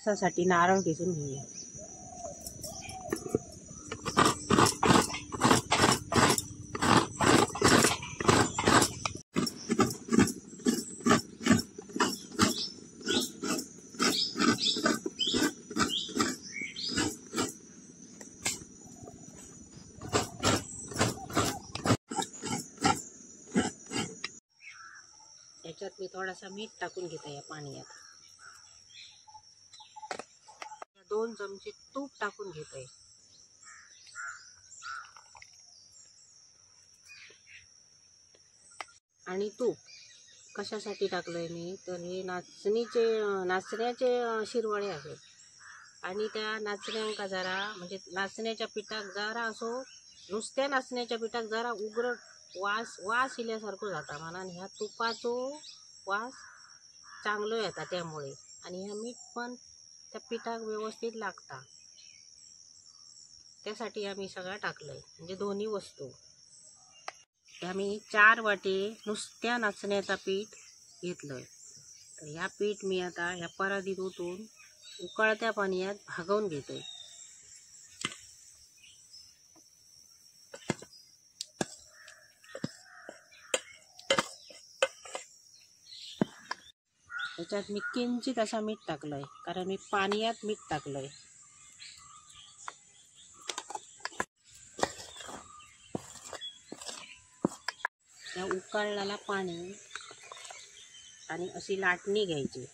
रसासाठी नारळ किसून घेऊया। याच्यात मी थोडासा मीठ टाकून घेते या पाण्यात। 2 चमचे तूप टाकून घेते। आणि तूप कशासाठी टाकलंय मी, तर हे नाचण्याचे शिरवाळे आहेत आणि त्या नाचण्यांका जरा म्हणजे नाचण्याच्या पिठाक जरा असो नुसत्या नाचण्याच्या पिठाक जरा उग्र वास वास इल्यासारखं जाता म्हणून ह्या तुपाचो वास चांगलो येता त्यामुळे, आणि ह्या मीठ पण त्या पिठाक व्यवस्थित लागता त्यासाठी आम्ही सगळं टाकलंय। म्हणजे दोन्ही वस्तू आम्ही 4 वाटे नुसत्या नाचण्याचा पीठ घेतलंय। तर ह्या पीठ मी आता ह्या परातीत ओतून उकळत्या पाण्यात भागवून घेते। त्याच्यात मी किंचित असा मीठ टाकलंय कारण मी पाण्यात मीठ टाकलंय। त्या उकळलेला पाणी आणि अशी लाटणी घ्यायची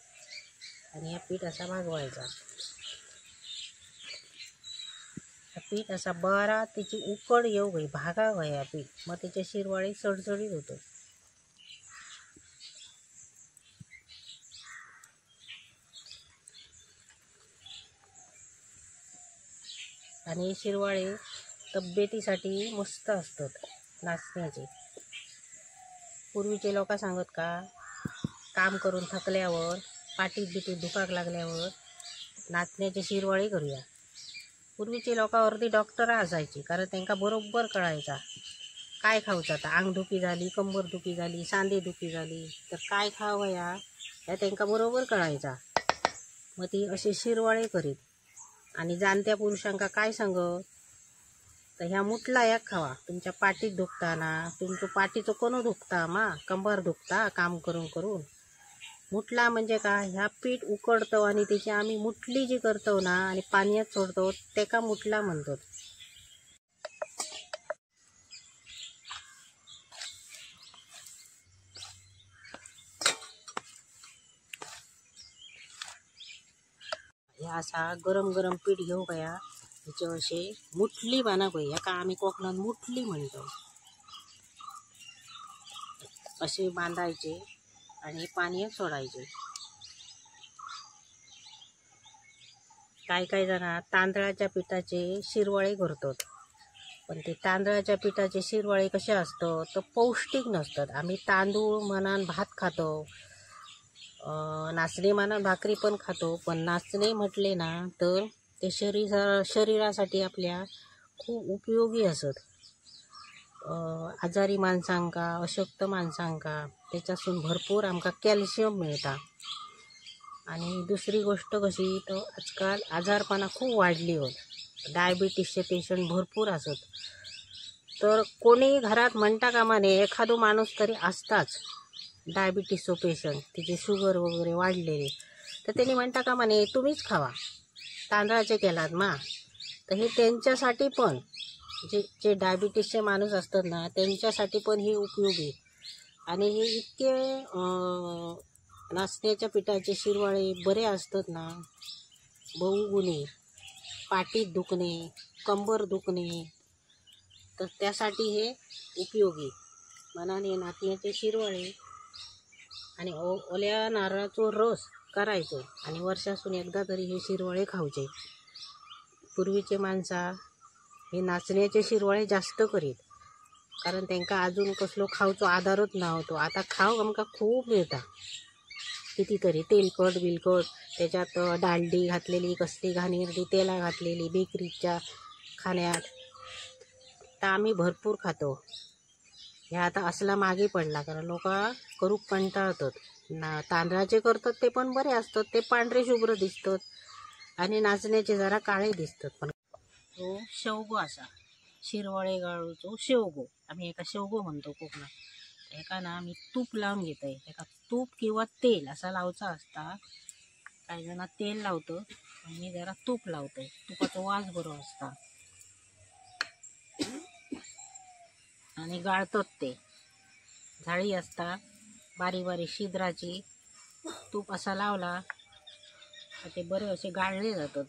आणि हा पीठ असा भागवायचा। हा पीठ असा बरा त्याची उकड येऊ गई भागा गया पीठ, मग त्याच्या शिरवाळी सडसडीत होतो। आणि शिरवाळे तब्येतीसाठी मस्त असतात नाचण्याचे। पूर्वीचे लोक सांगत का काम करून थकल्यावर पाटीत बिटीत दुखाक लागल्यावर नाचण्याचे शिरवाळे करूया। पूर्वीचे लोक अर्धी डॉक्टर असायची कारण त्यांना बरोबर कळायचा काय खाऊचा। आता अंगदुखी झाली, कंबरदुखी झाली, सांधेदुखी झाली तर काय खावं ह्या त्यांना बरोबर कळायचा। मग ती असे शिरवाळे करीत। आणि जाणत्या पुरुषांका काय सांगत तर ह्या मुठला एक खावा, तुमच्या पाटीत दुखताना तुमचं पाटीचं कोण दुखता मा कंबर दुखता काम करून करून। मुठला म्हणजे का ह्या पीठ उकडतो आणि त्याची आम्ही मुठली जी करतो ना आणि पाण्यात सोडतो तेका मुठला म्हणतो। असा गरम गरम पीठ घेऊ गया ह्याचे असे मुठली बांधूक होई, ह्याका आम्ही कोकणात मुठली म्हणतो। असे बांधायचे आणि पाण्यात सोडायचे। काय काय जण तांदळाच्या पिठाचे शिरवाळे करतात पण ते तांदळाच्या पिठाचे शिरवाळे कसे असतात तर पौष्टिक नसतात। आम्ही तांदूळ म्हणान भात खातो, नाचणे म्हणा भाकरी पण खातो, पण नाचणे म्हटले ना तर ते शरीरासाठी आपल्या खूप उपयोगी असत। आजारी माणसांका, अशक्त माणसांका त्याच्यासून भरपूर आमका कॅल्शियम मिळता। आणि दुसरी गोष्ट कशी तर आजकाल आजारपणा खूप वाढली होत, डायबिटीसचे पेशंट भरपूर असत। तर कोणी घरात म्हणता कामा नये एखादो माणूस तरी असताच डायबिटीसचो पेशंट, तिचे शुगर वगैरे वाढलेले, तर त्यांनी म्हणता का म्हणे तुम्हीच खावा तांदळाचे केलात मा। तर हे त्यांच्यासाठी पण जे जे डायबिटीसचे माणूस असतात ना त्यांच्यासाठी पण हे उपयोगी। आणि हे इतके नाचण्याच्या पिठाचे शिरवाळे बरे असतात ना, बहुगुणी, पाटीत दुखणे, कंबर दुखणे तर त्यासाठी हे उपयोगी। मनाने नाचण्याचे शिरवाळे आणि ओल्या नारळाचो रस करायचो आणि वर्षातून एकदा तरी हे शिरवाळे खाऊचे। पूर्वीचे माणसा हे नाचण्याचे शिरवाळे जास्त करीत कारण त्यांका अजून कसलो खावचो आधारच नव्हतो। आता खाव आमका खूप मिळता, कितीतरी तेलकट बिलकट, त्याच्यात डालडी घातलेली, कसली घाणेरडी तेला घातलेली बेकरीच्या खाण्यात, तर आम्ही भरपूर खातो। हे आता असला मागे पडला कारण लोक करूक कंटाळतात ना। तांदळाचे करतात ते पण बरे असतात, ते पांढरे शुभ्र दिसतात, आणि नाचण्याचे जरा काळे दिसतात। पण तो शेवगो असा शिरवाळे गाळूचो शेवगो, आम्ही एका शेवगो म्हणतो कोकणात। एका ना आम्ही तूप लावून घेतोय, एका तूप किंवा तेल असा लावचा असता। काही जण तेल लावतं, पण मी जरा तूप लावतोय, तुपाचा वास बरो असता आणि गाळतात ते। झाळी असता बारीक बारीक छिद्राची, तूप असा लावला ते बरे असे गाळले जातात।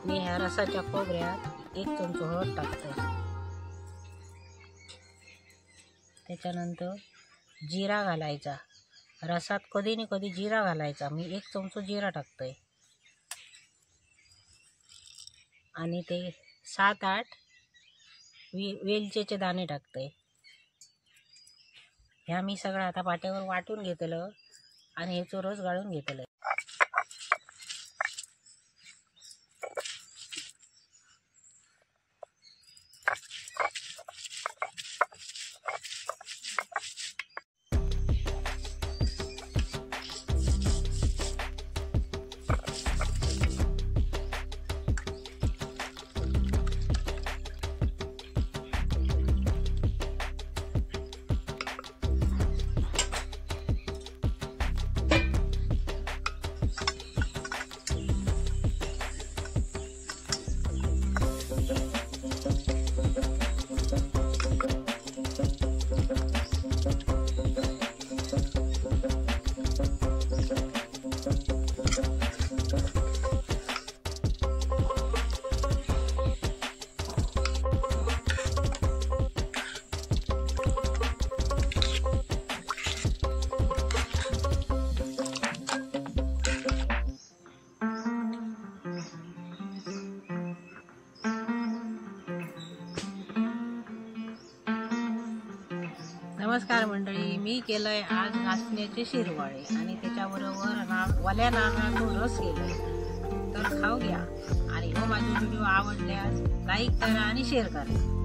मी ह्या रसाच्या खोबऱ्यात 1 चमचा हळद टाकते। त्याच्यानंतर जिरा घालायचा, रसात कधी न कधी जिरा घालायचा। मी 1 चमचा जिरा टाकते आणि ते 7-8 वेलचीचे दाणे टाकते। ह्या मी सगळं आता पाट्यावर वाटून घेतलं आणि ह्याचो रस गाळून घेतलं। नमस्कार मंडळी, मी केलंय आज नाचण्याचे शिरवाळे आणि त्याच्याबरोबर वल्या नारळाचा रस केलाय। तर खाऊ घ्या आणि हो माझा व्हिडिओ आवडल्यास लाईक करा आणि शेअर करा।